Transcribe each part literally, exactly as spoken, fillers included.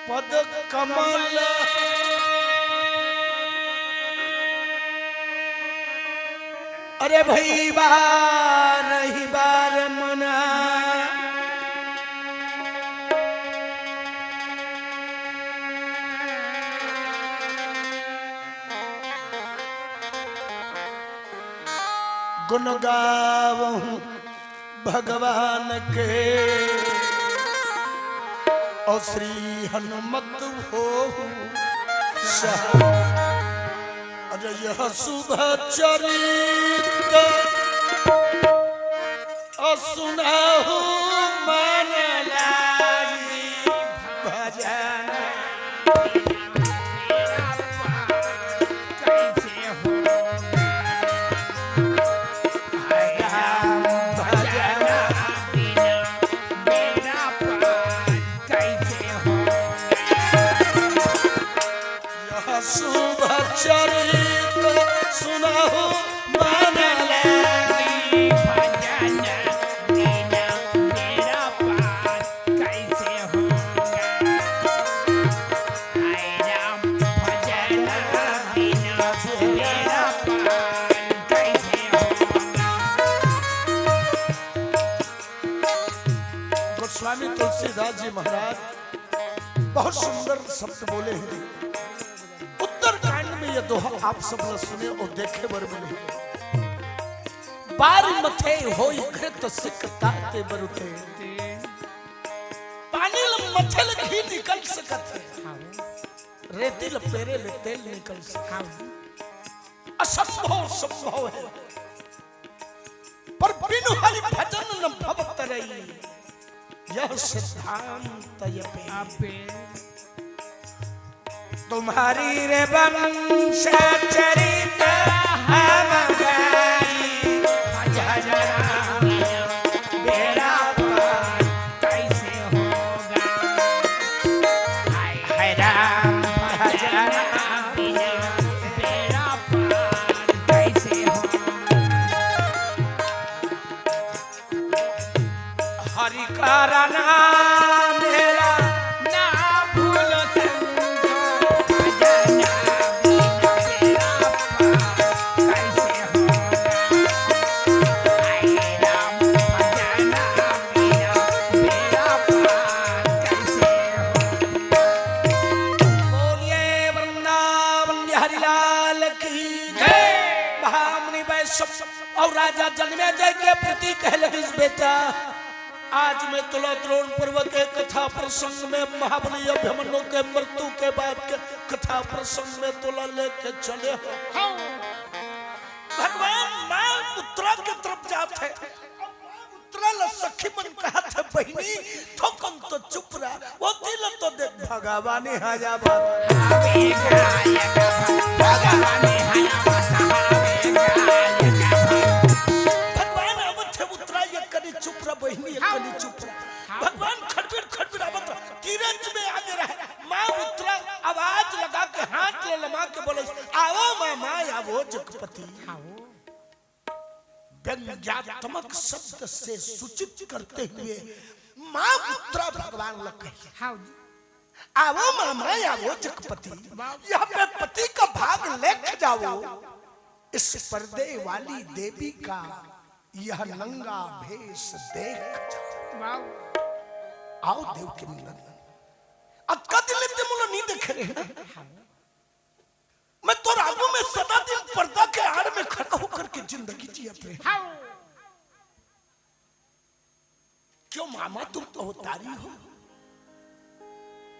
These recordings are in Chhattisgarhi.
पद कमल। अरे भई बार ही बार मना। गुण गावहूँ भगवान के, और श्री हनुमत होहु सहाय। अरे यह शुभ चरित और सुनाहु मन लागी भजन। यह शुभ चरित सुनहु मन लागी। गोस्वामी तुलसीदास जी महाराज बहुत सुंदर शब्द बोले हैं। उत्तरकांड में ये दोहा आप सब ल सुने और देखे बर मिले। बारी मथे होई घृत सिक ताते बरुते। पानी ल मथे ले घी निकल सकत हे, रेती ल पेरे ले तेल निकल सकत हे। असंभव संभव हे, पर बिनु हरि भजन न भव तरई, यह सिद्धांत यपे। तुम्हारी रे वंश चरित हम गाई, भजन बेड़ा पार कैसे होगा? हाय राम भजन बिना बेड़ा पार कैसे होगा? हरि का नाम मेरा ना भूलो संतो, भजन बिना बेड़ा पार कैसे होगा? हाय राम भजन बिना बेड़ा पार कैसे होगा? बोलिए वृंदावन बिहारी लाल की जय। महामुनि वैश्व और राजा जन्मेजय के प्रति कहे लगिस, बेटा, आज मैं तोला द्रोण पर्व के कथा प्रसंग में महाबली अभिमन्यु के मृत्यु के बाद के कथा प्रसंग में तोला लेके चले हँव। हाँ। भगवान माँ उत्तरा के तरफ जात हे। उत्तरा ल सखी मन कहत हे, बहिनी, थोकन तो चुप रह, ओती ल तो देख, भगवान हे आया बात। भगवान हे आया बात। भगवान आवत हे, उत्तरा एक कनी चुप रह, बहिनी एक कनी चुप रह। भगवान खड़बिड़ खड़बिड़ आवत रह, तीरथ में आगे रहे। माँ उत्तरा आवाज लगा के हाथ ल लमा के बोले, "आओ मामा, आओ जगपति।" व्यंग्यात्मक शब्द से सूचित करते हुए माँ उत्तरा भगवान ल कही, हाँ जी। "आवो मामा, आवो जगपति, वाह। यह मैं पति का भाग लेख जाओ, इस पर्दे वाली देवी का यह नंगा भेष देख जाओ।" वाह। आओ देवकी नंदन, अतका दिन ले ते मोला नहीं देखे रहे ना। मैं तोर आगू में सदा दिन पर्दा के आड़ में खड़ा होकर के जिंदगी जियत रहे। हाँ। क्यों मामा तुम अवतारी हो?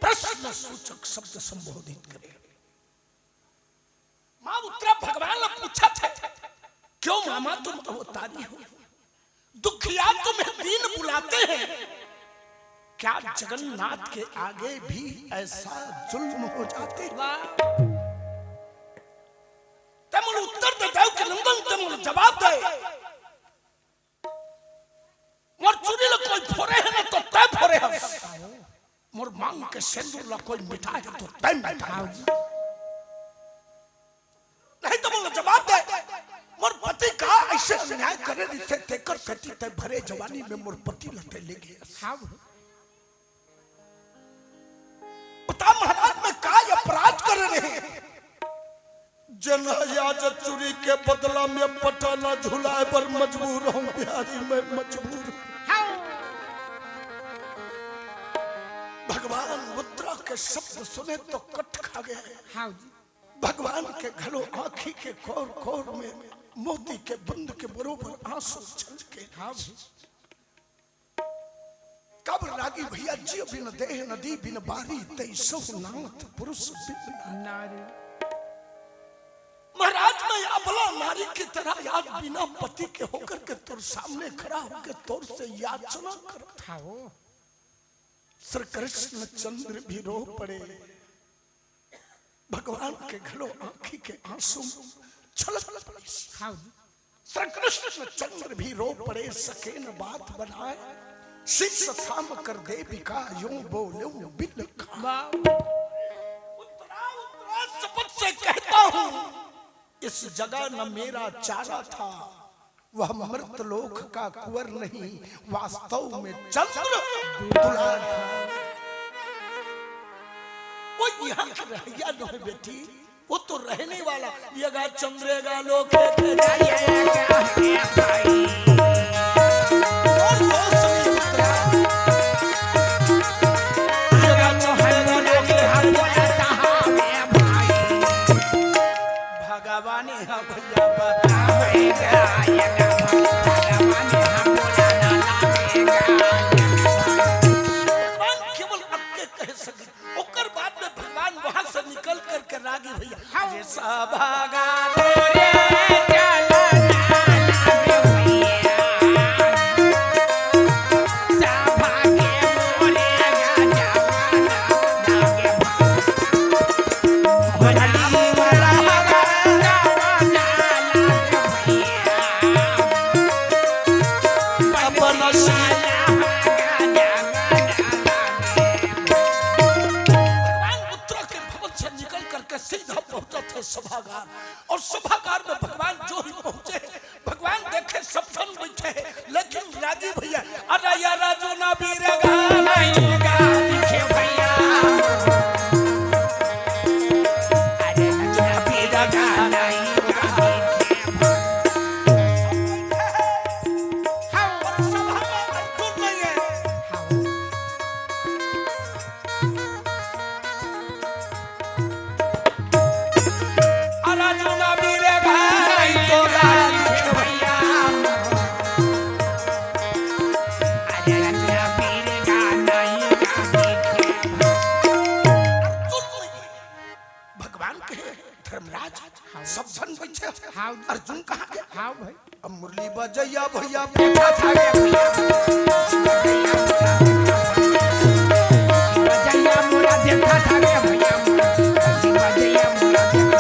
प्रश्न सूचक शब्द संबोधित करे। माँ उत्तरा भगवान ल पूछत हे, "क्यों मामा तुम अवतारी हो? दुखिया तुम्हें दीन बुलाते हैं, क्या जगन्नाथ के आगे भी ऐसा जुल्म हो जाते?" वाह। ते मोला उत्तर दे, देवकी नंदन, ते मोला जवाब दे। मोर चुरी ल कोई फोरे हे ना, तो तैं फोरे हस। मोर मांग के सेंदूर ल कोई मिटाए हे, तो तैं मिटाए हस। नहीं तो मोला जवाब दे, मोर पति का ऐसे अन्याय करे रिहिसे, तेकर सेती तैं भरे जवानी में मोर पति ल तैं ले गे हस। हाँ। वो के बदला में पटाना झुलाए बर मजबूर हूँ बिहारी, मैं मजबूर हूँ। हाँ। भगवान उत्तरा के शब्द सुने तो कट खा गए। हाँ जी। भगवान के घलो आँखी के कोर कोर में मोती के बूंद के बरोबर आंसू छलके। हाँ जी। कब रागी भैया, जीव बिन देह नदी बिन बारी, तैसहु नाथ पुरुष बिन नारी। नारी। महाराज, मैं अबला नारी की तरह आज बिना पति के होकर के तोर सामने खड़ा होकर तोर से याचना करत हूँ। श्री कृष्ण चंद्र भी रो पड़े। भगवान के घलो आँखी के आंसू छलक पड़े। हाँ जी। श्री कृष्ण चंद्र भी रो पड़े, सके न बात बनाए। शीश थाम कर देवी का यूं बोले बिलखा। वाह। उत्तरा, उत्तरा शपथ से कहता हूँ, इस जगह न मेरा चारा था, वह मर्त लोक का कुंवर नहीं, वास्तव में चंद्र दुलार था। वो यहाँ के रहैया नोहे बेटी, वो तो रहने वाला, ये गा चंद्रेगा लोक है, के जाइए। और दोस्त नहीं उतरा। ये गा चंद्रेगा लोक है, के जाइए। भगवान है भैया, बतावेगा, भगवान है, बोला ना लावेगा। भगवान केवल अतके कह सके। ओकर बाद में भगवान वहां से निकल करके रागी भैया, हाँ। अरे सभागा रे चला ना लागे भैया। सभा के मोरे गाजा वाला लागे भैया। भगवान उत्तरा के भवन से निकल करके सीधा पहुंचा थे सभागार, और सभागार में भगवान जो ही पहुंचे, भगवान देखे सब जन बैठे हैं, लेकिन रागी भैया, अरे या राजू ना बीरेगा, नहीं गा, दिखे भैया। अरे राजू ना बीरेगा, नहीं गा, दिखे भैया। हाँ, और सभा में अर्जुन नहीं है। हाँ। अरे राजू ना बीरेगा, नहीं तो राजू के भैया। अरे राजू ना बीरेगा, नहीं राजू के भैया। अर्जुन नहीं। भगवान कहे, धर्मराज, सब जन बैठे हो। हाँ। अर्जुन कहाँ गया? हाँ भाई। अब मुरली बजैया भैया, देखा था रे भैया। बजैया मोरा देखा था रे भैया। बजैया मोरा देखा था।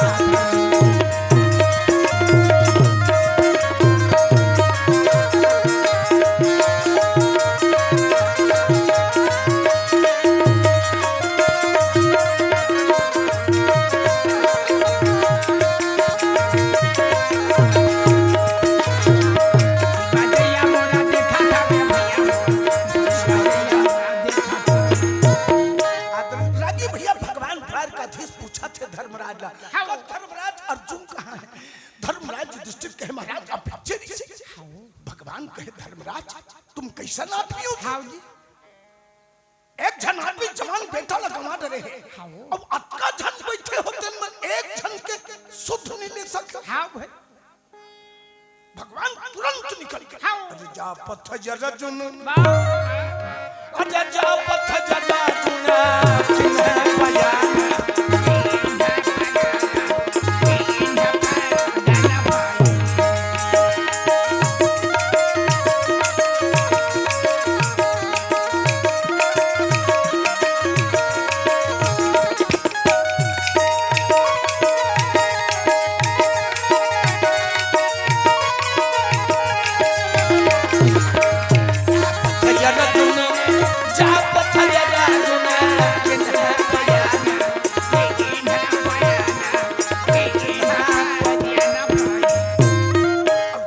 रागी भैया, भगवान द्वारकाधीश पूछा थे धर्मराज ला, हाँ। "का धर्मराज अर्जुन कहाँ है?" धर्मराज युधिष्ठिर कहे, "महाराज, आप भेजे नहीं से।" भगवान कहे, "धर्मराज, तुम कैसा नाथ भी हो?" हाँ जी। एक झन आदमी जवान बेटा ला गंवा डरे हे। हाँ। अब अतका झन बैठे हो, तेन में एक झन के सुध नहीं ले सके। हाँ भाई। भगवान तुरंत निकल गए। हाँ। अरे जा पथ जरा जुन। वाह। अरे जा पथ जरा जुन।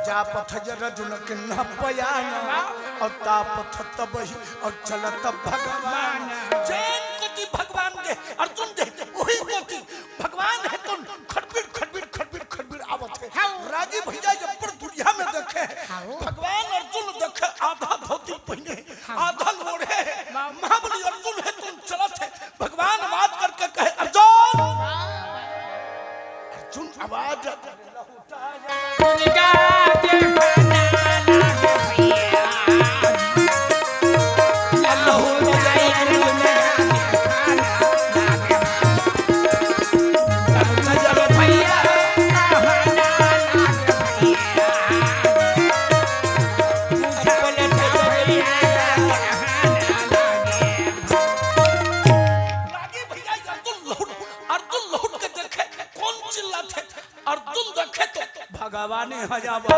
जा पथ जरा जुन किन्ना पयाना, और ता पथ तब ही, और चलत भगवान। जैन कोती भगवान दे, अर्जुन दे, वही कोती भगवान है तो खड़बिड़, खड़बिड़, खड़बिड़, खड़बिड़ आवत है। हाँ। भगवान अर्जुन देखे, आधा धोती पहिने, आधा ओढ़े हे। बाप। महाबली अर्जुन हे, तुम चलत हे। भगवान बात करके कहे, "अर्जुन!" अर्जुन आवाज रागी भैया, अर्जुन लहुट, अर्जुन लहुट के देखे, कोन चिल्लाथे? अर्जुन देखे तो भगवान हे जावा।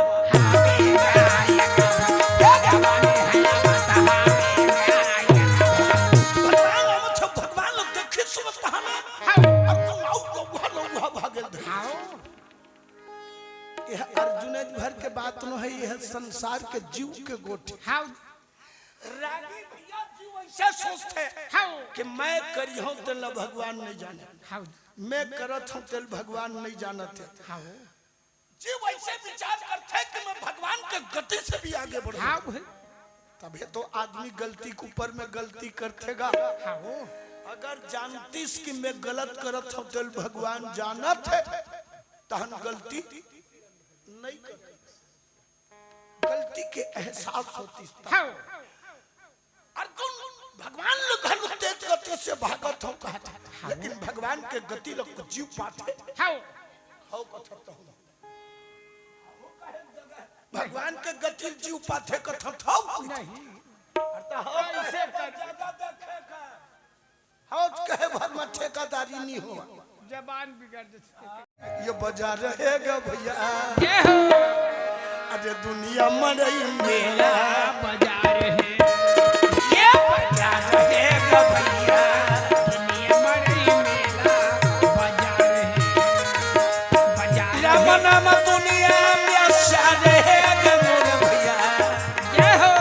भगवान आवत हे, भगवान ल देखे सुनत कहा ना। अर्जुन आउ लौहा, लौहा भागेल धरे। यह अर्जुन भर के बात नो हे, यह संसार के जीव के गोठ। हाँ। रागी भैया, जीव ऐसे सोचथे हाँ। कि मैं करिहौं तेला भगवान नहीं जाने, हाँ। मैं करत हौं तेला भगवान नहीं जानत हे। हाँ। जीव ऐसे विचार करथे कि मैं भगवान के गति से भी आगे बढ़हूं। हाँ भाई। तभे तो आदमी गलती के ऊपर में गलती करथे गा। हाँ। अगर जानतिस कि मैं गलत करत हौं तेला भगवान जानत हे, तहन गलती नहीं करतिस। गलती के एहसास होतिस। हाँ। अर्जुन भगवान ल घलो तेज गति से भागत हौं कहत हे, लेकिन भगवान के गति ल जीव पाथे। हाँ। हौ कथत हौं। भगवान के गति जीव पाथे कथत हौं। नहीं। अरे त हौ ऐसे कथत हौं। जगह देखे का। हौज कहे भर में ठेकेदारी नहीं हो। जबान बिगड़ जाती है। ये बाजार है गा भैया। जय हो। अरे दुनिया मड़ई मेला। बाजार है। ये बाजार है गा भैया। दुनिया मड़ई मेला। बाजार है। बाजार राम है। नाम दुनिया में सारे है गा मोर भैया। जय हो।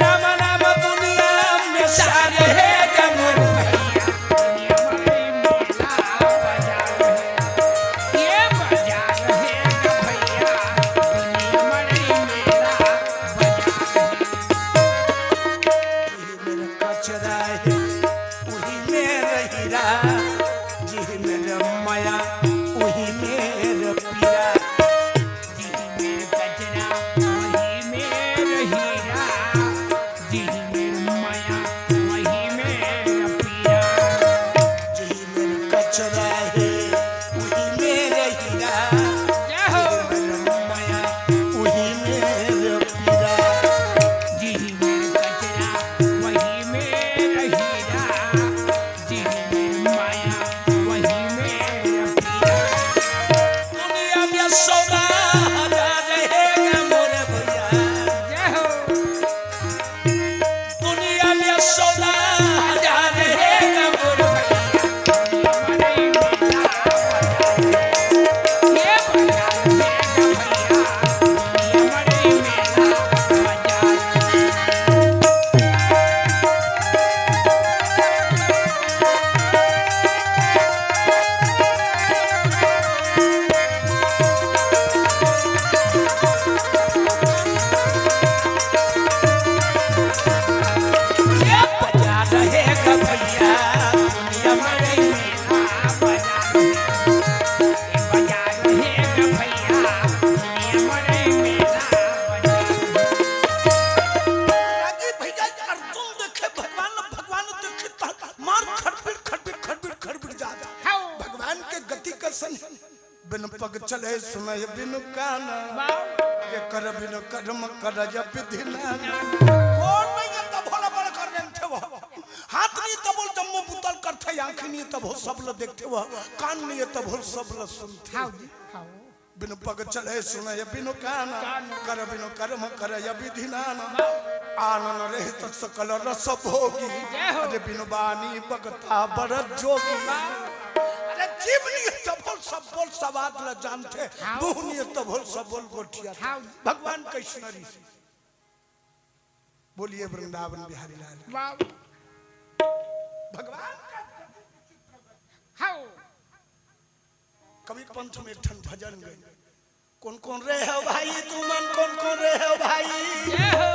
राम नाम दुनिया में सारे है गा मोर भैया। दुनिया मड़ई मेला बाजार है। ये बाजार है गा भैया। दुनिया मड़ई मेला बाजार है। यही मेरा कचरा है, वही मेरा हीरा। यही मेरा माया, वही मेरा पीरा। जिही मेर कचरा, वही मेर हीरा। जिही मेर माया, वही मेर पीरा। जिही मेर कचरा है, वही मेर हीरा। जय हो। जिही मेर माया, वही मेर पीरा। जिही मेर कचरा, वही मेर हीरा। जिही मेर माया, वही मेर पीरा। दुनिया में सौदा हजार है गा मोर भैया। जय हो। दुनिया में सौदा हजार है गा मोर भैया। दुनिया मड़ई मेला बाजार है। ये बाजार है गा भैया। दुनिया मड़ई मेला बाजार है। ये बाजार है गा भैया, दुनिया मड़ई मेला बाजार है। ये बाजार है गा भैया, दुनिया मड़ई मेला बाजार है। रागी भैया, अर्जुन देखे भगवान, भगवान देखे त मार खड़बिड़, खड़बिड़, खड़बिड़, खड़बिड़ जात। हाँ। भगवान के गति कसन हे। बिन पग चले सुनय बिन कान। वाह। ये कर बिन कर्म करय विधि नाना। गोड़ नइ हे तभो ल बड़ कर लेनथे वो। हाथ नइ हे तभो ल जम्मो बुता ल करथे, आँखी नइ हे तभो ल सब ल देखथे वो। कान नइ हे तभो ल सब ल सुनथे। हाँ जी, हाँ। बिन पग चले सुनय बिन कान, कान। कर बिन कर्म करय विधि नाना। आनन रहित सकल रस भोगी, जय हो। अरे बिन बानी बगता बड़ जोगी। अरे जीभ नइ हे तभो ल सब बोल सवाद ल जानथे, हाँ। मुँह नइ हे तभो ल सब बोल गोठियाथे। हाँ। भगवान कइसना रिहिस। बोलिए वृंदावन बिहारी लाल। वाह। भगवान का हाँ। कवि पंथ में एक ठन भजन गए। कोन कोन रहे हो भाई, तुमन कोन कोन रहे हो भाई? जय हो।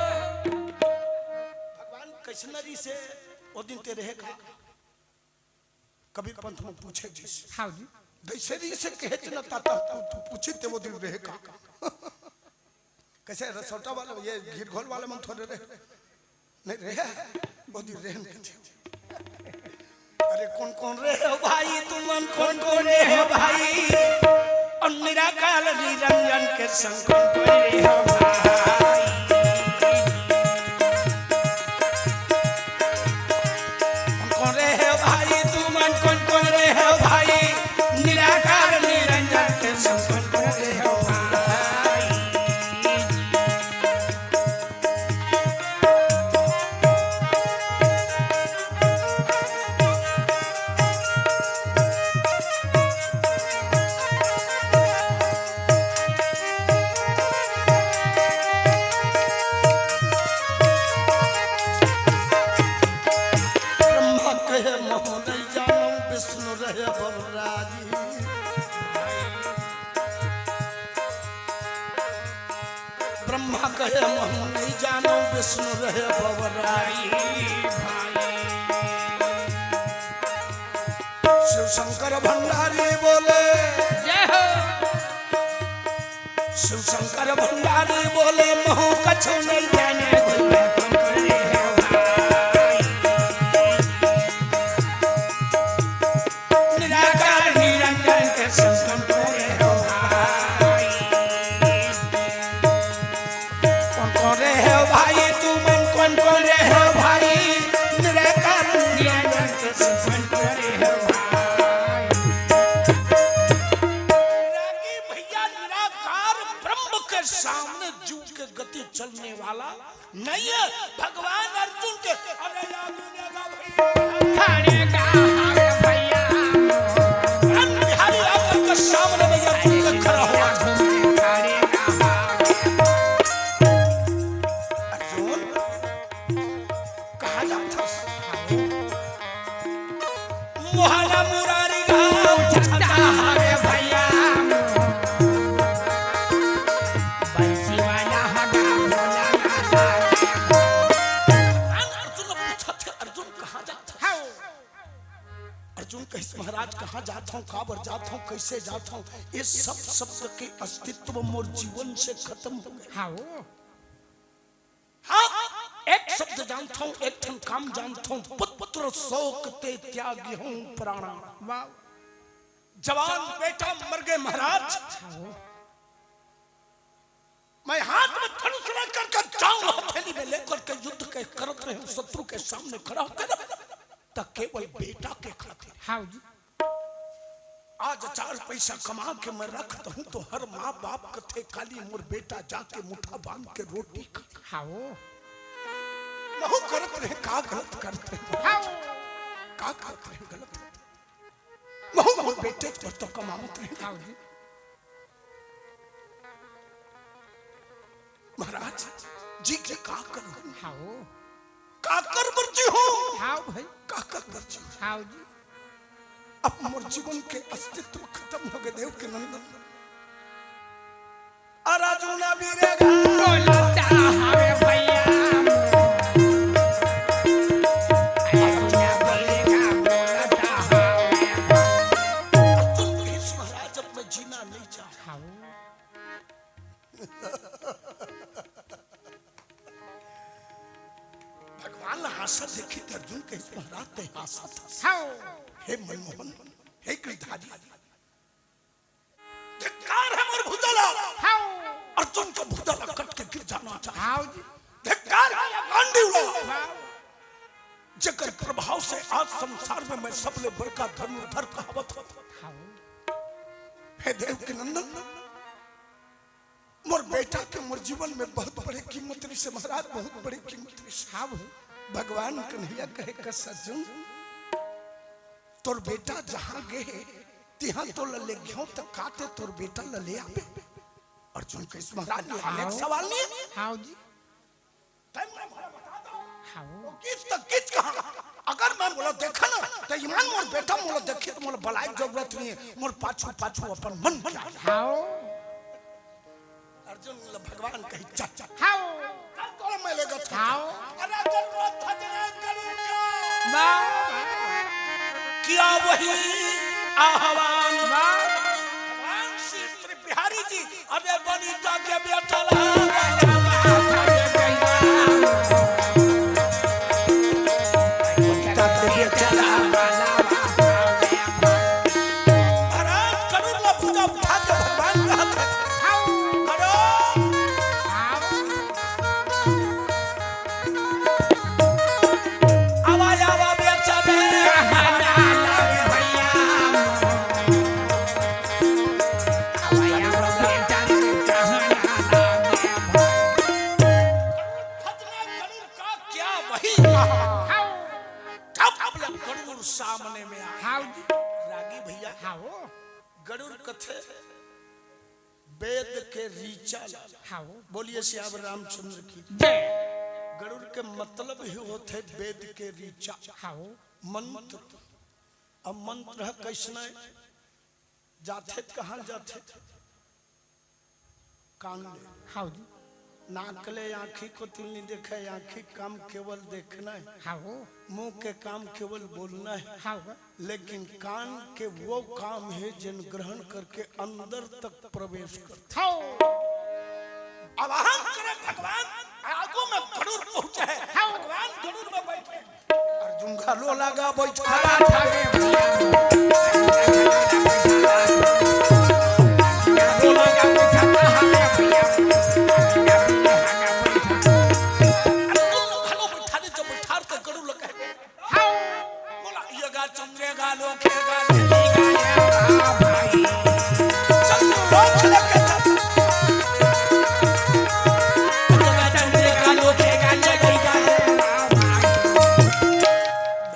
भगवान कइसन रिहिसे ओ दिन ते रहे का? कबीर पंथ में पूछे जिस। हाँ जी। जइसे रिहिसे कहेच न ता, ता तू, तू पूछे ते ओ दिन रहे का? कइसे रसौटा वाला, ये घीर घोल वाला मन थोड़े रहे? नहीं रहे, ओ दिन रहे नहीं थे। अरे कोन कोन रहे हो भाई, तुमन कोन कोन रहे हो भाई? अउ निराकार निरंजन के संग कोन कोन रहे हो भाई? कोन कोन रहे हो भाई, तुमन कोन कोन रहे हो भाई? निराकार निरंजन के संग कोन कोन रहे हो भाई? ब्रह्मा कहे महूँ नहीं जानूं, विष्णु रहे बलराजी। ब्रह्मा कहे महूँ नहीं जानूं, विष्णु रहे बलराजी। शिव शंकर भंडारी बोले, जय हो। शिव शंकर भंडारी बोले, महूँ कछु नहीं जाने, गुरुदेव तुम करे हो भाई। निराकार निरंजन के संग तुम करे हो भाई। कोन कोन रहे हो भाई, तुमन कोन कोन रहे हो भाई? निराकार निरंजन के संग कोन कोन रहे हो भाई? रागी भैया निराकार ब्रह्म के सामने जीव के गति चलने वाला नहीं है। भगवान अर्जुन के, अरे यार, दुनिया का भैया। खड़े का हाथ भैया। ब्रह्म बिहारी आकर के सामने में अर्जुन के खड़ा हुआ। खड़े का हाथ। अर्जुन, कहाँ जात हस? मोहला मुरारी गाँव जाता हवे भैया। बंसी वाला हगा भोला गाता। अर्जुन पूछत हे, अर्जुन कहाँ जात हस? हाँ। अर्जुन कहिस, महाराज, कहाँ जात हूँ, काबर जात हूँ, कइसे जात हूँ, ये सब शब्द के अस्तित्व मोर जीवन से खतम हो गे। हाँ। हाँ, एक शब्द जानत हूँ, एक ठन काम जानत हूँ, पुत्र शोक ते त्यागी हूँ प्राणा। वाह। जवान बेटा मर गे महाराज। हाँ। मैं हाथ में धनुष लेकर के जाऊं, हथेली में लेकर के युद्ध के करत रहे हूं, शत्रु के सामने खड़ा होकर, त केवल बेटा के खातिर। हाँ जी। आज चार पैसा कमा के मैं रख दूं, तो हर माँ बाप कथे, काली मोर बेटा जाके मुठा बांध के रोटी खा। हाँ। महूँ करत रहे, का गलत करत रहे? हाँ। का करत रहे गलत? महूँ मोर बेटे बर तो कमावत रहे। हाँ जी। महाराज, जी के का करूं? हाँ। का कर बर जीहूं? हाँ भाई। का कर बर जीहूं? हाँ जी। अब मोर जीवन के अस्तित्व खतम हो गे, देवकी नंदन। आ राजू ना बीरे गा। बोलता हवे भैया। राजू ना बीरे गा, बोलता हवे। तुम कहिस महाराज, अब मैं जीना नहीं चाहूं। हाँ। भगवान ला हाँसत देखिस त अर्जुन कहिस, महाराज, तैं हाँसत हस। हाँ। हे मनमोहन, हे गिरधारी, धिक्कार हे मोर भुजा ला। हाँ। अर्जुन के भुजा ला कट के गिर जाना चाहे। हाँ जी। धिक्कार हे ये गांडीव ला। हाँ। जेकर प्रभाव से आज संसार में मैं सबले बड़का धनुर्धर कहावत हूँ। हाँ। हे देवकी नंदन, मोर बेटा के मोर जीवन में बहुत बड़े कीमत रिहिसे महाराज, बहुत बड़े कीमत रिहिसे। हाँ भाई। भगवान कन्हैया कहे कस अर्जुन, तोर बेटा जहाँ गे हे, तिहाँ तोला लेगेंव, त का तैं तोर बेटा ला ले आबे? अर्जुन कहिस महाराज, ये एक सवाल नहीं है। हाँ जी। तैं मैं भला बता दो। हाँ। वो किस तक किस कहाँ? अगर मैं मोला देखा ना, त इमान मोर बेटा मोला देखही त मोला बलाय के जरूरत नहीं है। मोर पाछू पाछू अपन मन के आ जाए। हाँ। अर्जुन ल भगवान कही, "चल, चल।" हाव। चल, तोला मैं लेगत हँव। हाव। अरे, अर्जुन रोत था तेरे अर्जुन का। वाह। किया वही आह्वान। वाह। भगवान श्री त्रिपुरारी जी, अरे बनिता के बेटा ला। बनिता के बेटा ला। महाराज गरुड़ ला भुजा उठा के भगवान कहत हे, "गरुड़, आवा, आवा, बेटा रे।" भजना गरुड़ का क्या वही आह्वान। हाव। तब गरुड़ सामने में आय। हाव जी। रागी भैया। हाव। गरुड़ कथे, वेद के ऋचा ला। हाव। बोलिए सियावर रामचंद्र की। जय। गरुड़ के मतलब ही होथे वेद के ऋचा। हाव। मंत्र। अब मंत्र ह कइसना हे? जाथे त कहाँ जाथे? कान ले। हाव जी। नाक ले आँखी कोती नइ देखे, आँखी काम केवल देखना हे। हाव। मुँह के काम केवल बोलना हे। हाव। लेकिन कान के वो काम हे जेन ग्रहण करके अंदर तक प्रवेश करथे। हाव। आवाहन करे भगवान, आगू में गरुड़ पहुँचे हे। हाव। भगवान गरुड़ में बैठे हे। अर्जुन घलो लगा बैठा। अर्जुन घलो बैठा दे, जब बैठार के गरुड़ लगे। बोला, ये गा चंद्रे गा लोके गा चली गा। चंद्र लोक लेके चल। ये गा चंद्रे गा लोके गा चली गा।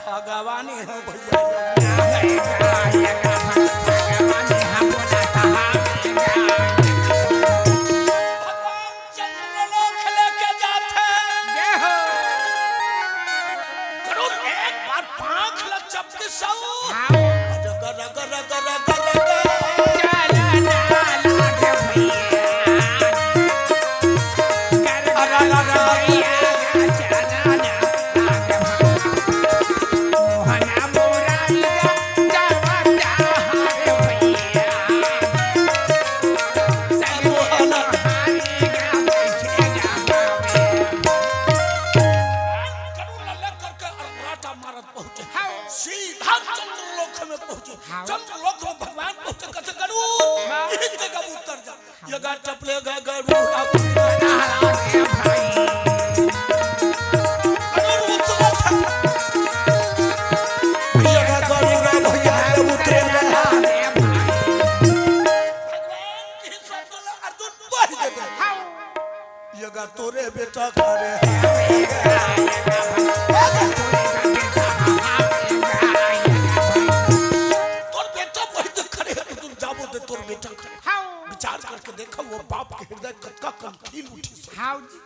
भगवान हो भैया। भगवान चंद्रलोक लेके जाथे। जय हो। गरुड़ एक बार पाँख ल चपके सऊ। हाँ। रग, रग, रग, रग, रग। चला ना लागे भैया। कर अरे, अरे, अरे। भैया, चला ना लागे भैया। मोहना मोरा लगा, जावा चाहा रे भैया। गरुड़ ला लेकर के अर्राटा मारत पहुंचे। हाँ। सीधा चंद्रलोक में पहुंचे। हाँ। चंद्रलोक में भगवान पहुंचे, कहते, "गरुड़, हाँ। यहीं जगह उतर जा।" ये गा चपले गा गरुड़। गरुड़ उतरत हे। ये गा गरुड़ भैया उतरे गा। भगवान के शब्द ला अर्जुन वही दे दे। ये गा तोरे बेटा खड़े। तोर बेटा वही दे खड़े हे, तुम जाबो दे तोर बेटा खड़े। हाँ। विचार करके देखो वो बाप के हृदय कतका कन खिल उठी से। हाँ जी।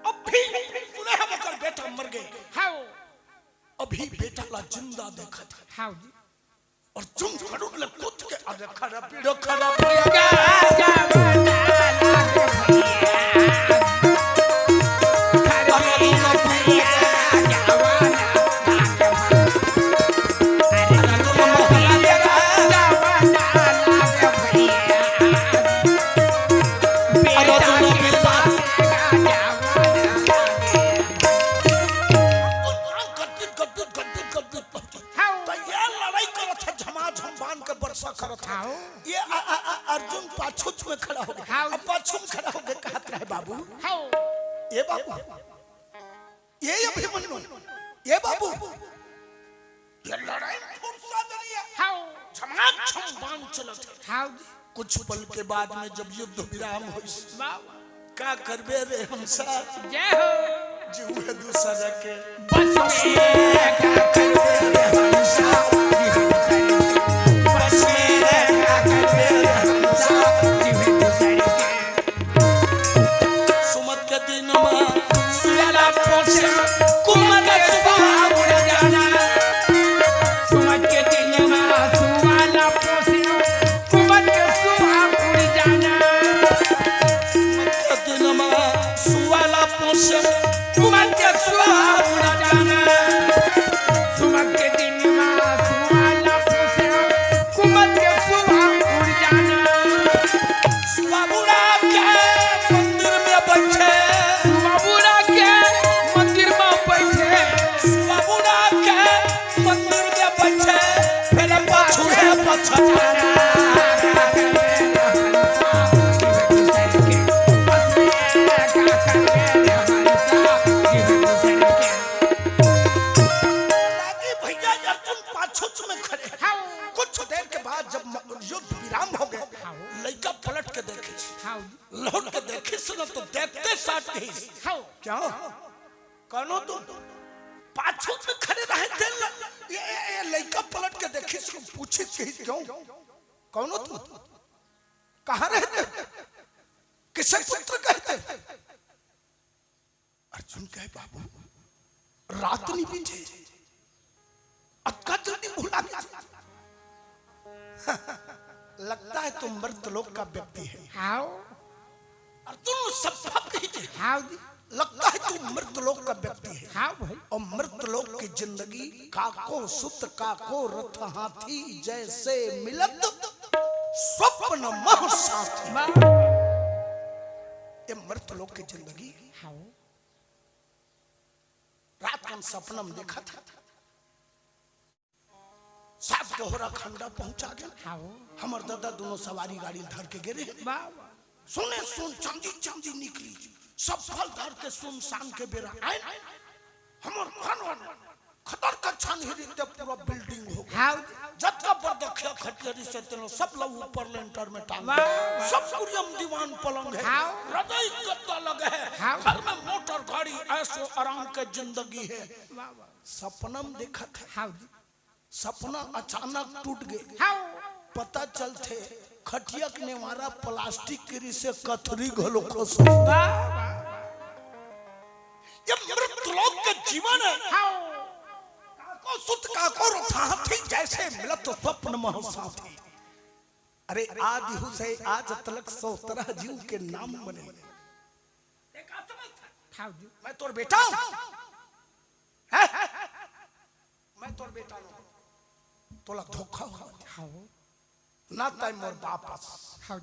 अब भी सुने हम ओकर बेटा मर गए। हाँ। अभी बेटा ला जिंदा देखत हे। हाँ जी। और चुम खड़ुक ले कूद के अरे खड़ा पीड़ो खड़ा पीड़ो। गदगद, गदगद, गदगद, गदगद पहुंचे। हाँ। त ये लड़ाई करत हे, झमाझम बाण के बरसा करत हे। हाँ। ये अ-, अ-, अ-, अर्जुन पाछू में खड़ा हो गे। हाँ। अब पाछू में खड़ा हो गे, कहत रहे, "बाबू, हाँ। ए बाबू, ए अभिमन्यु, ए बाबू, ये लड़ाई फुर्सत नइ हे।" हाँ। झमाझम बाण चलत हे। हाँ। कुछ पल के बाद में जब युद्ध विराम होइस, वाह, वाह। का करबे रे हंसा? जय हो। जीव हे दूसरा के। बस में का करबे रे हंसा? बस में का करबे रे हंसा? जीव हे दूसरा के। सुमत के दिन मा सुवाला पोसे, कुमत के सुबह उड़ जाना। सुमत के दिन मा सुवाला पोसे, कुमत के सुबह उड़ जाना। भैया अर्जुन पाछू में खड़े। हाँ। कुछ देर के बाद जब म-, युद्ध विराम हो गए, हाँ। लइका पलट के देखिस, हाँ। लौट के देखिस न तो देखते साथ कहिस, हाँ। "क्यों? कौन हो तुम?" पाछू में खड़े रहे थे ल-, ये, ये, ये लइका पलट के देखिस, पूछिस, कहिस, "क्यों? कौन हो तुम? कहाँ रहते हो? किसे पुत्र कहते?" अर्जुन कहे, "बाबू, रात नहीं बीते, अतका जल्दी भुला गया।" "लगता है तुम मृत लोक का व्यक्ति है।" हाँ। अर्जुन सब बात कही थे। हाँ जी। "लगता है तुम मृत लोक का व्यक्ति है।" हाँ भाई। और मृत लोक की जिंदगी काको सुत काको रथ हाथी जैसे मिलत स्वप्न मह साथी। वाह। ये मृत लोक की जिंदगी। हाँ। रात कन सपना में देखा था, सात दोहरा खंडा पहुंचा गया। हाँ। हमर दादा दोनों सवारी गाड़ी धर के गे रहे। वाह, वाह। सोने सोन, चांदी चांदी निकली, सब फल धर के सुनसान के बेरा आए। हमर खान वान खतर कच्छान ही रीते पूरा बिल्डिंग हो गया। हाँ। जतका बरदखिया खटिया रिसे तेनो सब ला ऊपर लेंटर में टांग। वाह, वाह। सब कुरियम दीवान पलंग है। हाँ। रजाई गद्दा लगे है। हाँ। घर में मोटर गाड़ी ऐसो आराम के जिंदगी है। वाह, वाह। सपना में देखत है। हाँ जी। सपना अचानक टूट गए। हाँ। पता चलथे खटिया के नेवारा प्लास्टिक के रिसे कथरी घलो खस। वाह, वाह, वाह। ये मृत लोक के जीवन है। हाँ। काको सुत काको रथाथी जैसे मिलत स्वप्न मह साथी। अरे आदि हु से आज तलक सौ तरह जीव के नाम बने। हाँ जी। मैं तोर बेटा हूँ। हैं? मैं तोर बेटा हूँ। तोला धोखा हुआ। हाँ। ना तय मोर बापस। हाँ।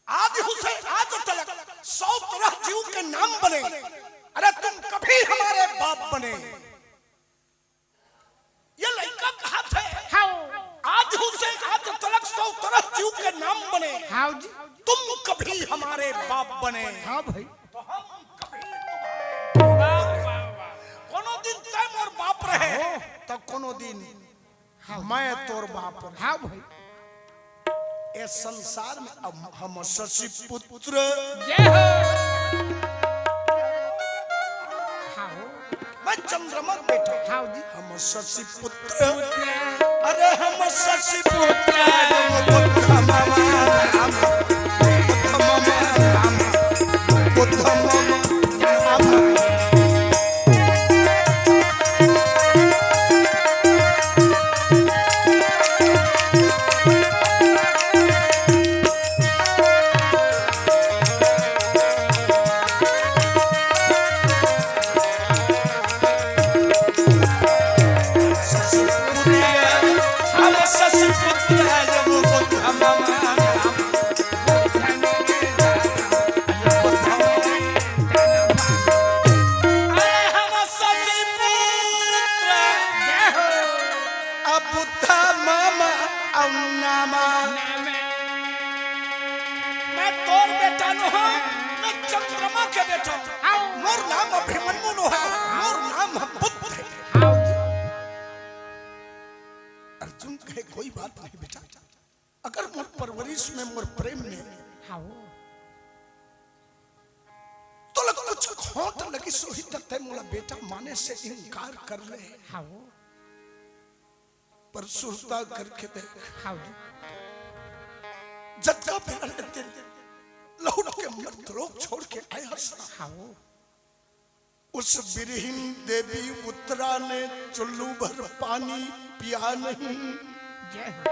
आदि हु से आज तलक सौ तरह जीव के नाम बने। अरे तुम कभी हमारे बाप बने। ये लइका कहाथे। हाँ। आदि हु से आज तलक सौ तरह जीव के नाम बने। हाँ जी। तुम कभी हमारे बाप बने। हाँ भाई। तो हम कभी तुम्हारे वाह, वाह, वाह। कोनो दिन तय मोर बाप रहे, हाँ। तो कोनो दिन हाँ। मैं तोर बाप रहे। हाँ भाई। ए संसार में अब हम शशि पुत्र। जय हो। हाँ हो। मैं चंद्रमा बेटा। हाँ जी। हम शशि पुत्र। पुत्र। अरे हम शशि पुत्र। बुद्ध मम नाम। बुद्ध मम नाम। बुद्ध मम नाम। अरे हम शशि पुत्र। जय हो। अब बुद्ध मम अउ नामा। नामा। मैं तोर बेटा नो हूँ, मैं चंद्रमा के बेटा हूँ। हाँ। मोर नाम अभिमन्यु नो है, मोर नाम बुद्ध है। हाँ। अर्जुन कहे, कोई बात नहीं बेटा, अगर मोर परवरिश में, मोर प्रेम में हाँ। तोला कुछ खोट लगिस होही त तैं मोला बेटा माने से इनकार कर ले। हाँ। पर सुरता करके देख। हाँ। जतका बेरा ले तें लहुट के मर्द लोग छोड़ के आए हस ना। हाँ। उस बिरहिन देवी उत्तरा ने चुल्लू भर पानी पिया नहीं। जय हो।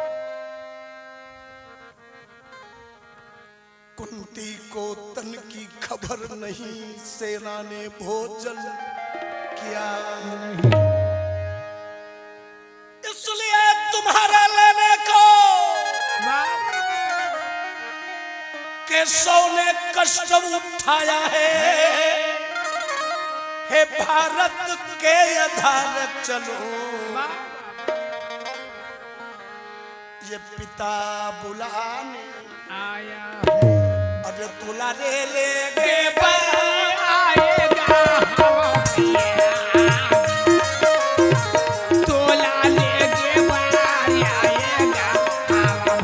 कुंती को तन की खबर नहीं, सेना ने भोजन किया नहीं। इसलिए तुम्हारा लेने को वाह। केशव ने कष्ट उठाया है। हे भारत के आधार चलो। वाह। पिता बुलाने आया है। अरे तोला ले लेगे बार आएगा हवा पिया। तोला लेगे बार आएगा हवा।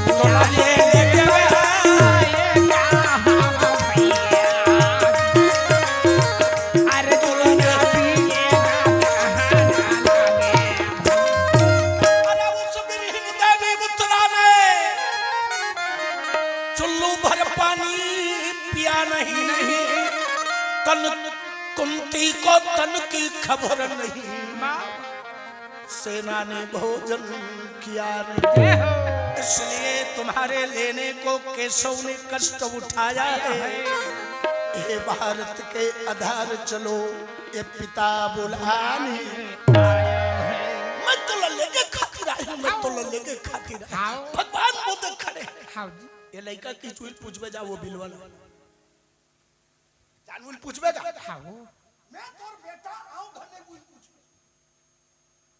तोला ले लेगे बार आएगा हवा पिया। अरे तोला ले लेगे बार आएगा। अरे उस बिरहिन देवी उत्तरा ने चुल्लू भर पानी पिया नहीं, नहीं। तन कुंती को तन की खबर नहीं, सेना ने भोजन किया नहीं। जय हो। इसलिए तुम्हारे लेने को केशव ने कष्ट उठाया है। हे भारत के आधार चलो, ये पिता बुलाने आया है। मैं तोला लेगे खातिर आई हूँ, मैं तोला लेगे खातिर आई हूँ। हाँ। भगवान बुद्ध खड़े हैं। हाँ जी। ये लइका की चुइल पूछबे जा, वो बिलवा ला। जान उइल पूछबे जा। हाँ वो। मैं तोर बेटा आऊँ घर ले उइल पूछबे।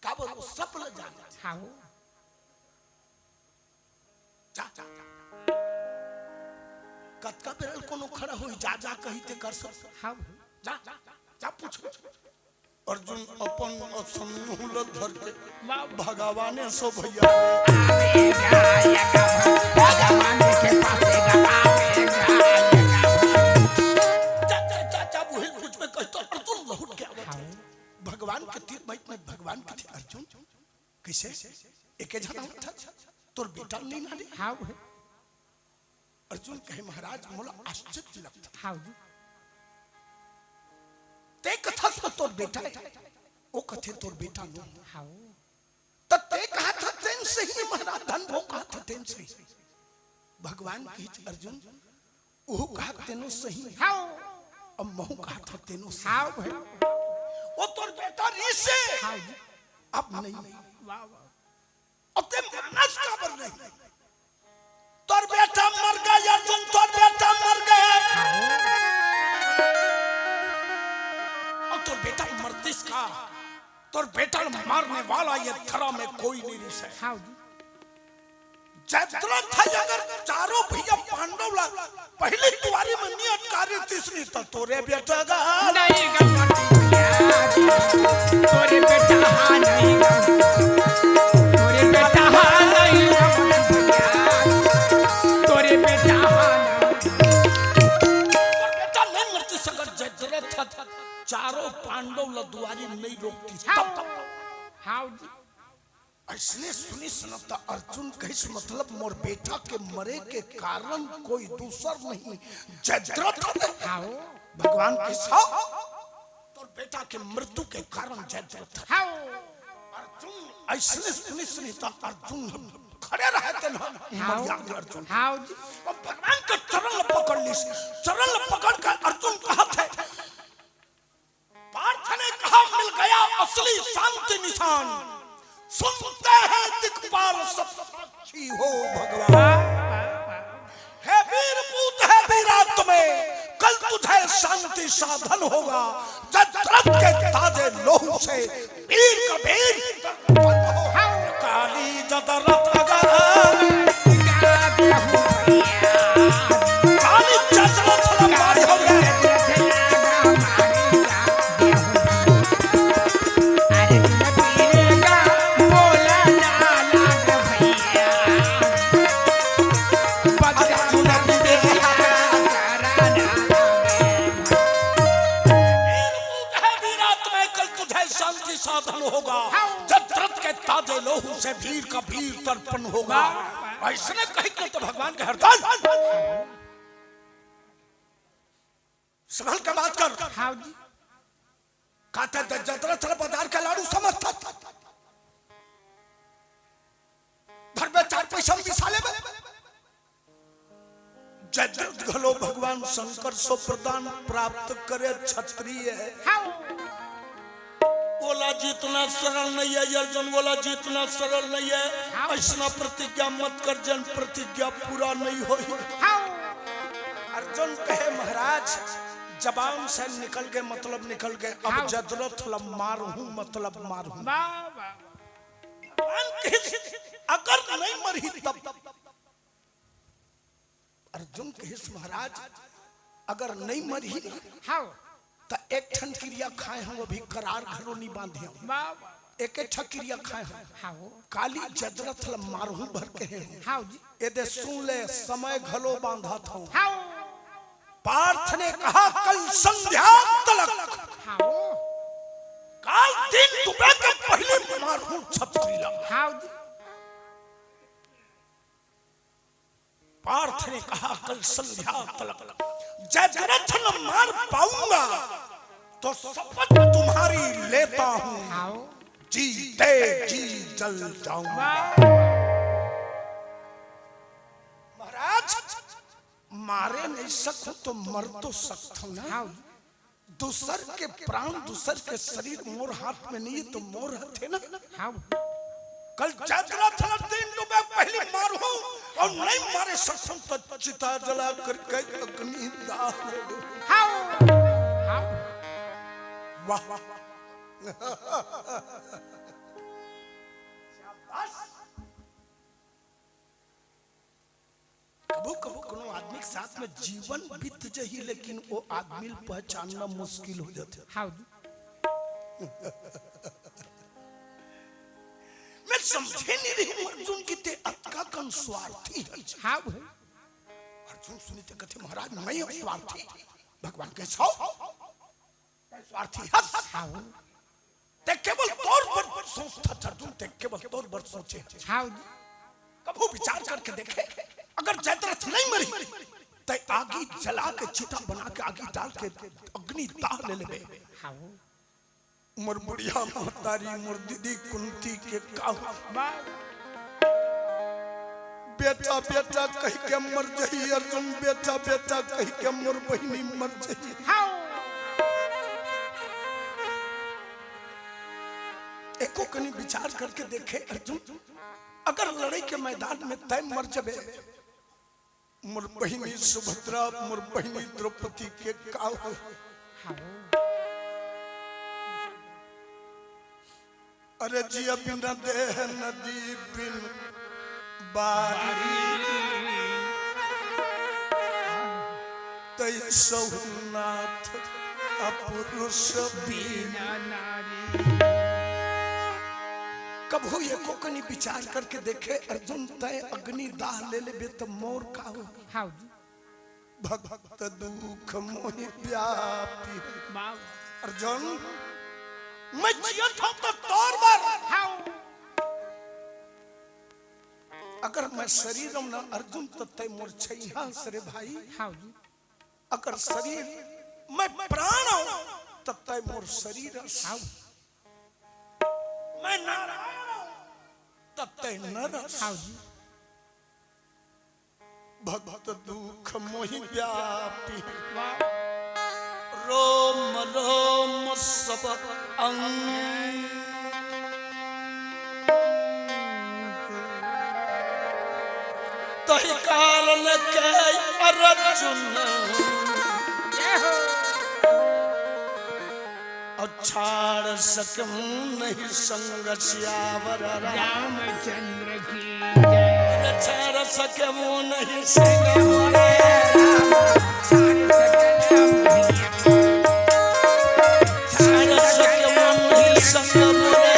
काबर वो सब ल जानथे। हाँ वो। जा, जा, जा। कतका बेरल कोनो खड़ा होई, जा, जा कही ते कर सब। हाँ। जा, जा, जा, जा पूछ। अर्जुन अपन असन्नू ल धर के वाह। भगवान सो भैया। आवे जाएगा भगवान के पास आवे जाएगा। जा, जा, जा, जा, वही पूछ में कही तो अर्जुन लहुट के आवत हे। हाँ। भगवान के तीर बैठ में भगवान के थे अर्जुन। कइसे? एके झन आवत हे, तोर बेटा ल नइ नाने? हाँ भाई। अर्जुन कहे, महाराज, मोला आश्चर्य लगथे। हाँ जी। ते कथस तोर बेटा हे, ओ कथे तोर बेटा नो। हाँ। त ते कहत हस तेन सही हे महाराज, धन भो कहत हस तेन सही। भगवान कहिस अर्जुन, ओहू कहत तेनो सही। हाँ। अब महूँ कहत हँव तेनो सही। हाँ भाई। ओ तोर बेटा रिहिसे। हाँ जी। अब नहीं। वाह, वाह। अब ते मानस काबर नहीं? तोर बेटा मर गे अर्जुन, तोर बेटा मर गे। हाँ। अब तोर बेटा मरतिस का? तोर बेटा ल मारने वाला ये धरा में कोई नहीं रिहिसे। हाँ जी। जयद्रथ हे अगर चारों भैया पांडव ला पहली दुआरी में नइ अटकारे रिहिस नहीं त तोरे बेटा गा। नहीं गा। तोरे बेटा हा नहीं गा। तोरे बेटा हा नहीं गा। तोरे बेटा हा नहीं। तोर बेटा नहीं मरतिस अगर जयद्रथ चारों पांडव ला दुआरी नहीं रोकतिस। हाँ। तब। हाँ जी। अइसने सुनिस न त अर्जुन कहिस, मतलब मोर बेटा के मरे के कारण कोई दूसर नहीं, जयद्रथ हे। हाँ। भगवान कहिस, तोर बेटा के मृत्यु के कारण जयद्रथ हे। हाँ। अर्जुन अइसने सुनिस न त अर्जुन खड़े रहे तेन ह, हाँ। मरिया गे अर्जुन। हाँ जी। अब भगवान के चरण ल पकड़ लिस, चरण ल पकड़ के अर्जुन कहत हे, पार्थ ने कहा, मिल गया असली शांति निशान। सुनते हैं दिक्पाल सब साक्षी हो भगवान। हे वीर पूत, हे वीरात्मे, कल तुझे शांति साधन होगा। जयद्रथ के ताजे लोहू से वीर का वीर काली जयद्रथ गा। काली जयद्रथ लंबारी हो गए। वीर पूत हे वीरात्मे, कल तुझे शांति साधन होगा। जयद्रथ के ताजे लोहू से वीर का वीर तर्पण होगा। अइसने कहिके त भगवान के हरदन संभल के बात कर। हाँ जी। का ते जयद्रथ ल बाजार के लाड़ू समझथस? धरबे चार पैसा म बिसा लेबे। जयद्रथ घलो भगवान शंकर सो वरदान प्राप्त करे क्षत्रिय हे। हाँ। ओला जीतना सरल नइ हे, अर्जुन, ओला जीतना सरल नइ हे। हाँ। अइसना प्रतिज्ञा मत कर, जेन प्रतिज्ञा पूरा नइ होही। हाँ। अर्जुन कहे, महाराज, जबान से निकल गे, मतलब निकल गे। अब हाँ। जयद्रथ ल मारहूँ, मतलब मारहूँ। वाह, वाह। भगवान कहिस, "अगर नहीं मरही तब।" अर्जुन कहिस, "महाराज, अगर नहीं मरही ना, हाँ। त एक ठन किरिया खाए हंव, अभी करार घलो नहीं बांधे हंव। बाबा। एक ठन किरिया खाए हंव। हाँ हो। काली जयद्रथ ल मारहूं भर के हंव।" हाँ जी। एदे सुन ले, समय घलो बांधत हंव। हाँ। पार्थ ने कहा, "कल संध्या तलक।" हाँ। काल दिन डूबे के पहिली मारहूं छत्री ला। हाँ जी। पार्थ ने कहा, "कल संध्या तलक जयद्रथ न मार पाऊंगा, तो शपथ तुम्हारी लेता हूं, हाँ। जीते जी जल जाऊंगा।" वाह। महाराज, मारे नहीं सकूं तो मर तो सकता हूं ना। हाँ। दूसर के प्राण, दूसर के शरीर मोर हाथ में नहीं है, तो मोर हाथ है ना। हाँ। कल जयद्रथ ला दिन डूबे पहिली मारहूं, अउ नहीं मारे सकूं तो चिता जला करके अग्नि दाह ले लूं। हाँ। हाँ। वाह। शाबाश। कभू कभू कोनो आदमी के साथ में जीवन बीत जही, लेकिन वो आदमी ल पहचानना मुश्किल हो जाथे। हाँ जी। मैं समझे नहीं रही हूँ अर्जुन कि ते अतका कन स्वार्थी है। हाँ भाई। अर्जुन सुनी ते कथे, "महाराज, मैं हूँ स्वार्थी।" भगवान कहे, "छो, ते स्वार्थी हस।" हाँ। ते केवल तोर बर सोचथस अर्जुन, ते केवल तोर बर सोचे हस। हाँ जी। कभू विचार करके देखे, अगर जयद्रथ नहीं मरी, ते आगी जला के, चिता बना के, आगी डाल के अग्नि दाह ले लेबे। हाँ। मोर बुढ़िया महतारी, मोर दीदी कुंती के का हो? बेटा बेटा कह के मर जही अर्जुन, बेटा बेटा कह के मोर बहिनी मर जही। हाँ। एको कनी विचार करके देखे अर्जुन, अगर लड़ाई के मैदान में तय मर जबे, मोर बहिनी सुभद्रा, मोर बहिनी द्रौपदी के का हो? हाँ। अरे जिया बिना देह नदी बिन बारी, तैसहु नाथ अपुरुष बिन नारी। कभू एको कनी विचार करके देखे अर्जुन, तय अग्नि दाह ले लेबे त मोर का हो? हाँ जी। भक्त दुख मोहि व्यापी। वाह। अर्जुन, मैं जियत हूँ तो तोर बर। हाँ। अगर मैं शरीर हूँ ना अर्जुन, तो तय मोर छैहा हस रे भाई। हाँ जी। अगर शरीर मैं प्राण हूँ, तो तय मोर शरीर हस। हाँ। मैं नारायण हूँ, तो तय नर हस। हाँ जी। भक्त दुख मोहि व्यापी, वाह। रोम रोम सब अंग। तहि काल न कहे अर्जुन, जय हो। अउ छाड़ सकूं नहीं संग सियावर राम। रामचंद्र की जय। अरे छाड़ सकूं नहीं संग मोरे। छाड़ सकूं नहीं संग मोरे।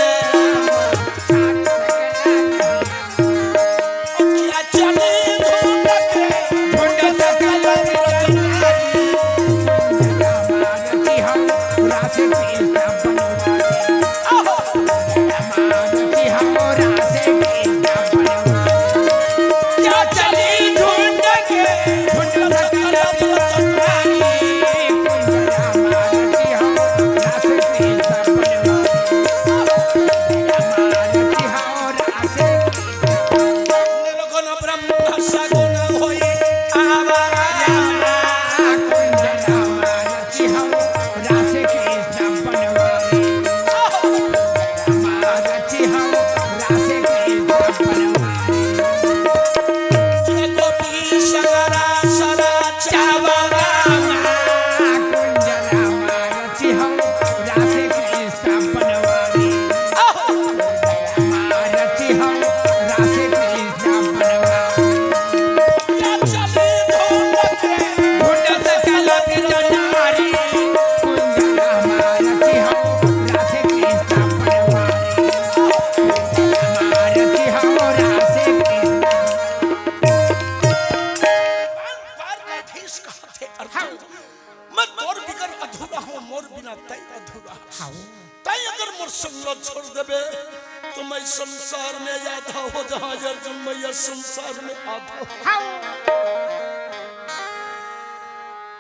तो मैं संसार में आधा हो जहां अर्जुन, मैं यह संसार में आधा हो।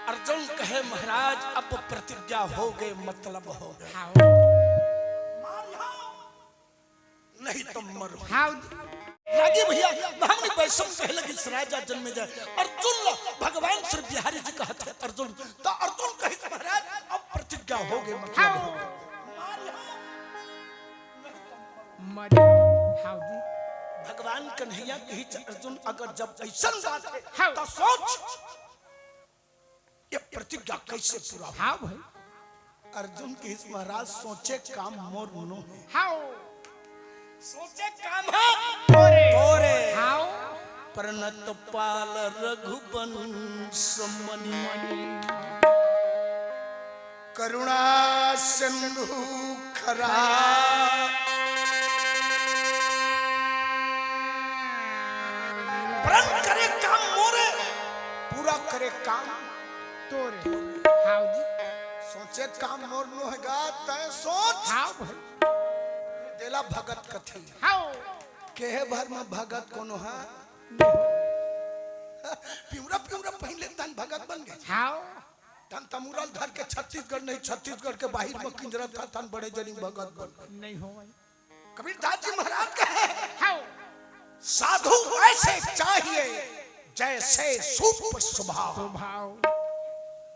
अर्जुन कहे, महाराज, अब प्रतिज्ञा हो गए, मतलब हो गए। नहीं तो मरो। रागी भैया, हमने वैसम कहे लगी, राजा जन्मे जाए। अर्जुन ला भगवान श्री बिहारी जी कहत हे, अर्जुन, तो अर्जुन कहिस, महाराज, अब प्रतिज्ञा हो गए, मतलब हो गए। मरे। हाव जी। भगवान कन्हैया कहिस, अर्जुन, अगर जब ऐसन बात हे, हाव। तो सोच, ये प्रतिज्ञा कैसे पूरा हो? हाव भाई। अर्जुन कहिस, महाराज, सोचे काम मोर नो हे। हाव। सोचे काम हे तोरे। तोरे। हाव। प्रणत पाल रघुवंश मणि। करुणा सिंधु खरा। प्रण करे काम मोरे, पूरा करे काम तोरे। हाव जी। सोचे काम मोर नो हे गा, तय सोच। हाव भाई। तेला भगत कथे। हाव। केहे भर में भगत कोनो हा? पिंवरा पिंवरा पहिन ले तहन भगत बन गे। हाव। तहन तमुरल धर के छत्तीसगढ़ नहीं, छत्तीसगढ़ के बाहिर में किंजरत हा, तहन बड़े जनी भगत बन गे। नहीं हो भाई। कबीरदास जी महाराज कहे, हाव। साधु ऐसे चाहिए जैसे सूप स्वभाव। स्वभाव।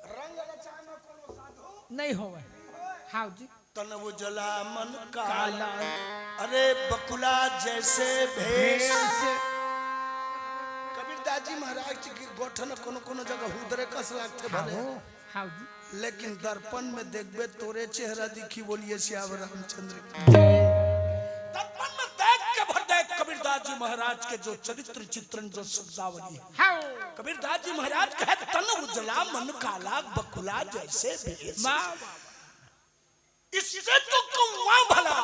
रंग रचाए में कोनो साधु नहीं होवे। हाव जी। तन उजला मन काला। काला। अरे बकुला जैसे भेष। भेष। कबीरदास जी महाराज जी के गोठन कोनो कोनो जगह हुदरे कस लागथे भले। हाव, हाव जी। लेकिन दर्पण में देखबे तोरे चेहरा दिखी, बोलिए सियावर रामचंद्र की। जय। दर्पण में देख के भर देख कबीरदास जी महाराज के जो चरित्र चित्रण, जो शब्दावली है। हाव। कबीरदास जी महाराज कहे, "तन उजला मन काला, बकुला जैसे भेष।" वाह, वाह, वाह। इससे तो कौआ भला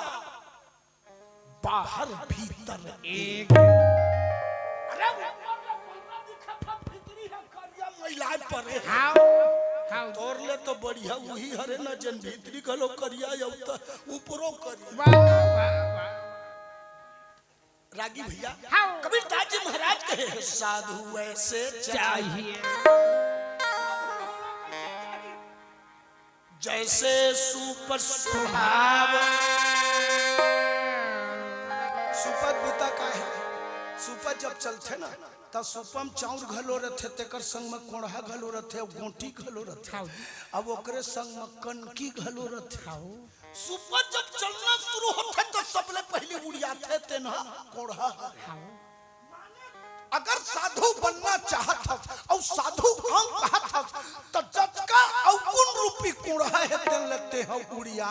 बाहर भीतर एक। अरे ऊपर ले पल्ला दिखत हे, भीतरी ह करिया मैलाए परे। हाव, हाव। तोर ले तो बढ़िया उही हरे न, जेन भीतरी घलो करिया, अउ त ऊपरो करिया। वाह, वाह, वाह। रागी भैया, हाव। कबीरदास जी महाराज कहे, "साधु ऐसे चाहिए।" चाहिए। जैसे सूप स्वभाव। सूपत बुता का हे? सूपत जब चलथे ना, त सूपम चाउर घलो रथे, तेकर संग म कोंड़हा घलो रथे, अउ गोंटी घलो रथे। हाव। अब ओकरे संग म कनकी घलो रथे। हाव। सूपत जब चलना शुरू होथे, त सबले पहिली उड़ियाथे तेन ह कोंड़हा। हाव। अगर साधु बनना चाहत हस अउ साधु अंग कहत हस, त जतका अवगुण रूपी कोंड़हा हे, तेन ल तेह उड़िया।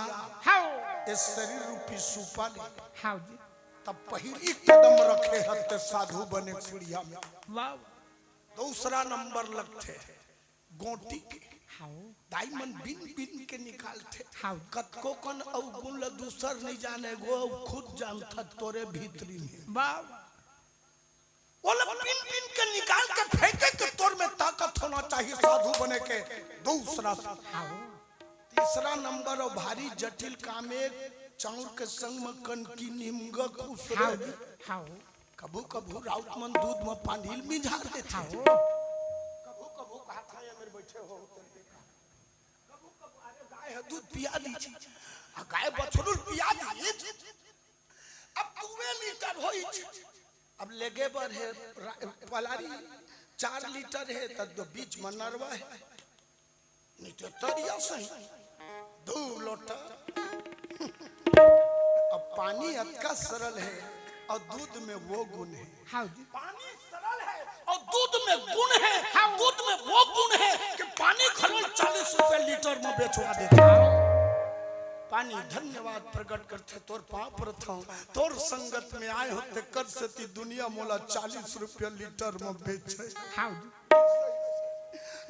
हाव। ए शरीर रूपी सूपा ले। हाव जी। तब पहिली कदम रखे हस ते साधु बने सीढ़िया में। वाह। दूसरा नंबर लगथे गोंटी के। हाव। दाई मन बिन बिन के निकालथे। हाव। कतको कन अवगुण ल दूसर नइ जाने गो, अउ खुद जानथस तोरे भीतरी में। वाह। ओला बिन बिन के निकाल के फेंके के तोर में ताकत होना चाहिए साधु बने के। दूसरा। हाव। तीसरा नंबर अउ भारी जटिल काम ए, चाउर के संग म कनकी निमगा खुसरे। हाव, हाव। कभू कभू राउत मन दूध म पानी ल मिझार देथे। हाव। कभू कभू कहत हे, "ए मेर बइठे हो, तेन के का?" कभू कभू, "अरे गाय ह दूध पिया दीजिए, आ गाय बछरू ल पिया दीजिए।" अब दुए लीटर होइच, अब लेगे बर हे रा-, पलारी चार लीटर हे, त दो बीच म नरवा हे। नहीं तो तरिया सही, दू लोटा। अब पानी अतका सरल हे अउ दूध में वो गुण हे। हाव जी। पानी सरल हे अउ दूध में गुण हे। हाव। दूध में वो गुण हे कि पानी घलो चालीस रुपया लीटर में बेचवा देथे। हाव। पानी धन्यवाद प्रकट करथे, तोर पाँव परत हंव, तोर संगत में आए हों, तेकर सेती दुनिया मोला चालीस रुपया लीटर में बेचे। हाव जी।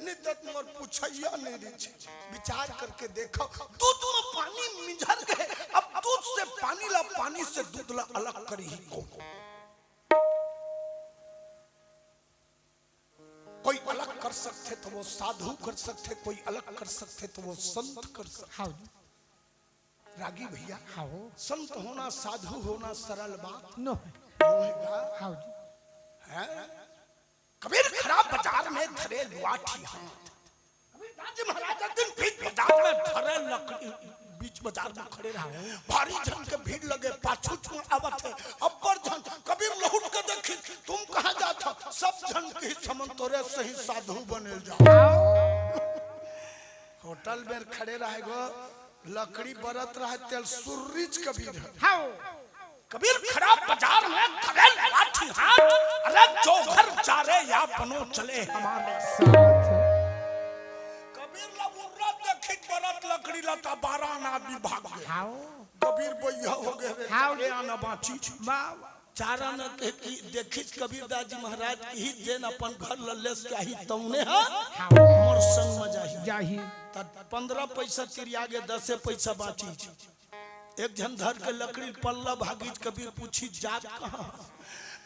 नहीं त मोर पुछइया नहीं रहिस। विचार करके देखव, दूध म पानी मिझर गे, अब दूध से पानी ला, पानी से दूध ला अलग करही कोन? कोई अलग कर सकथे त वो साधु कर सकथे, कोई अलग कर सकथे त वो संत कर सकथे। हाव जी। रागी भैया, हाँ हो। संत होना, साधु होना सरल बात नो है। नो है का? हाँ जी। हैं? कबीर खड़ा बाजार में धरे लुआठी हाथ। कबीर दास जी महाराज एक दिन बीच बाजार में धरे लकड़ी, बीच बाजार में खड़े रहे। भारी झन के भीड़ लगे, पाछू छू आवत है, अब्बड़ झन। कबीर लहुट के देखी, "तुम कहाँ जात हो?" "सब झन कही, समन तोरे सही साधु बने जाओ।" होटल में खड़े रहे गो, लकड़ी बरत रहे, तेल सुर्रीच कबीर है। हाँ। कबीर खड़ा बाजार में धरे लाठी हाथ, अरे जो घर जा रे या बनो चले हमारे साथ। कबीर ला उर्रा देखी बरत लकड़ी ला त बारह आना आदमी भाग गए। हाँ। कबीर बइहा हो गए रे, हाँ। चारे आना बाँची। वाह, वाह। चारा न के कि देखिस कबीर दास जी महाराज की ही देन अपन घर ल लेस के आही तौने ह हाँ। मोर संग म जाही। जाही। त पन्द्रह पैसा तिरिया गे, दसे पैसा बाँची। एक झन धर के लकड़ी पल्ला भागीच, कबीर पूछी जात कहाँ?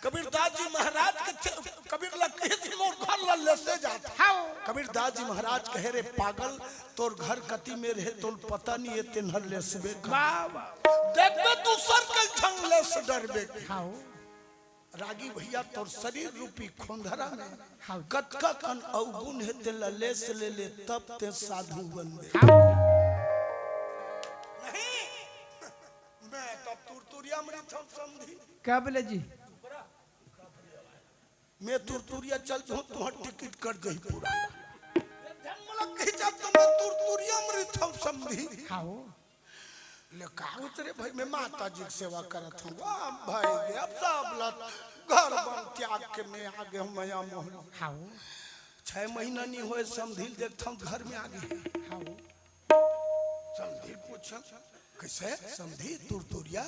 कबीर दास जी महाराज के थे-, कबीर ल कहिस मोर घर ल लेसे जात। हाँ। कबीर दास जी महाराज कहे रे पागल, तोर घर कति में रहे तोल पता नहीं है, तेन हर लेसबे कर। वाह, वाह। देखबे दूसर के झन लेस डरबे। हाँ। रागी भैया तोर शरीर रूपी खोंधरा में हाँ। कतका कन अवगुण हे तेला लेस ले ले तब ते साधु बनबे। हाँ। नहीं, मैं तो तुरतुरिया मरी था समधी। का बोले जी? मैं तुरतुरिया चल जाऊं, तुहर टिकट कट जाही पूरा। ध्यान में लग गई जब तो मैं तुरतुरिया मरी था समधी। हाँ। ले का होत रे भाई, मैं माता जी के सेवा करत हूँ। वाह भाई, ये अब सब लत घर बन त्याग के मैं आ गए हूँ मया मोहन। हाँ। छह महीना नहीं होए, समधी ल देखत हूँ घर में आ गए। हाँ। समधी पूछा, "कैसे समधी तुरतुरिया?"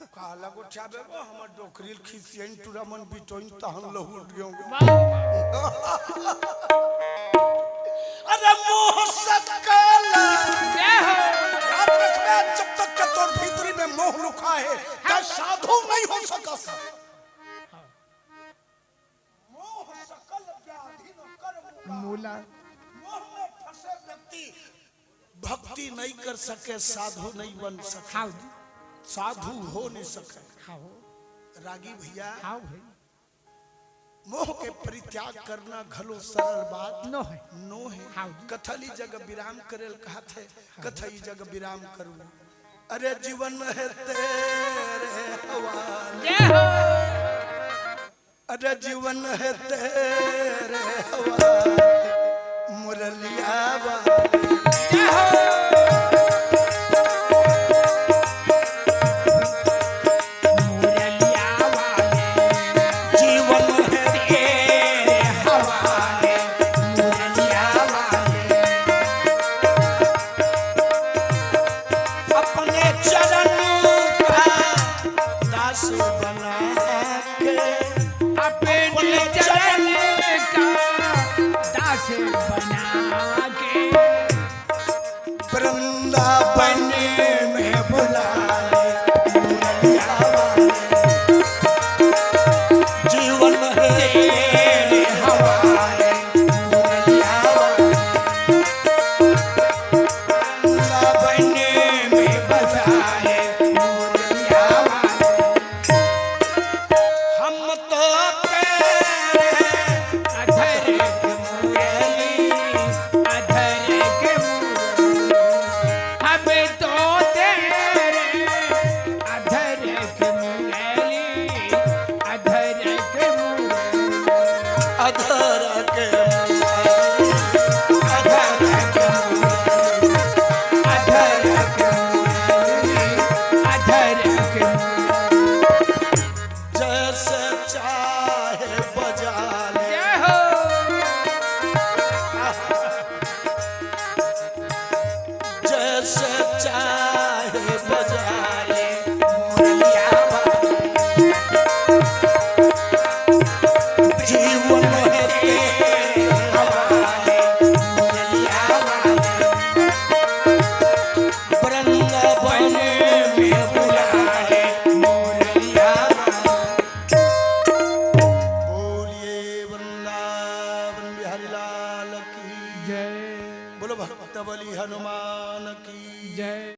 काला गोठिया बेबो, हमर डोकरी ल खिसियन टूरा मन बिटोइन तहन लहुट गयो। अरे मोह सकल। जय हो। याद रखबे, जब तक के तोर भीतरी में मोह लुका है, तै साधु नहीं हो सकस। मोह सकल व्याधि न कर मूला। मूला। मोह में फंसे व्यक्ति भक्ति नहीं कर सके, साधु नहीं बन सके। हाँ जी। साधु हो नहीं सके। हाँ हो। रागी भैया, हाँ भाई। मोह के परित्याग करना घलो सरल बात नो है। नो है। हाँ जी। कथा ल ई जगह विराम करे ल कहत हे, हाँ। कथा ल ई जगह विराम करूँ। अरे जीवन है तेरे हवाले। जय हो। अरे जीवन है तेरे हवाले, मुरलिया वाले। जय हो। मुरलिया वाले। जीवन है तेरे हवाले, मुरलिया वाले। अपने चरण का दास बना के, अपने चरण का दास बना के, वृंदावन में बुला ले, मुरलिया वाले। जीवन है तेरे हवाले, मुरलिया वाले। वृंदावन में बसा ले, मुरलिया वाले। हम तो तेरे अधर के मुरली, अधर के मुरली। हम तो तेरे अधर के मुरली, अधर के मुरली। अधर के मुरली, अधर के मुरली, अधर के मुरली, अधर के मुरली। जैसे चाहे बजा ले। जय हो। जैसे चाहे बजा ले मुरलिया वाले। जीवन है तेरे हवाले, मुरलिया वाले। वृंदावन में बुला ले मुरलिया वाले। बोलिए वृंदावन बिहारी लाल की जय। बोलो भक्त बली हनुमान की। जय।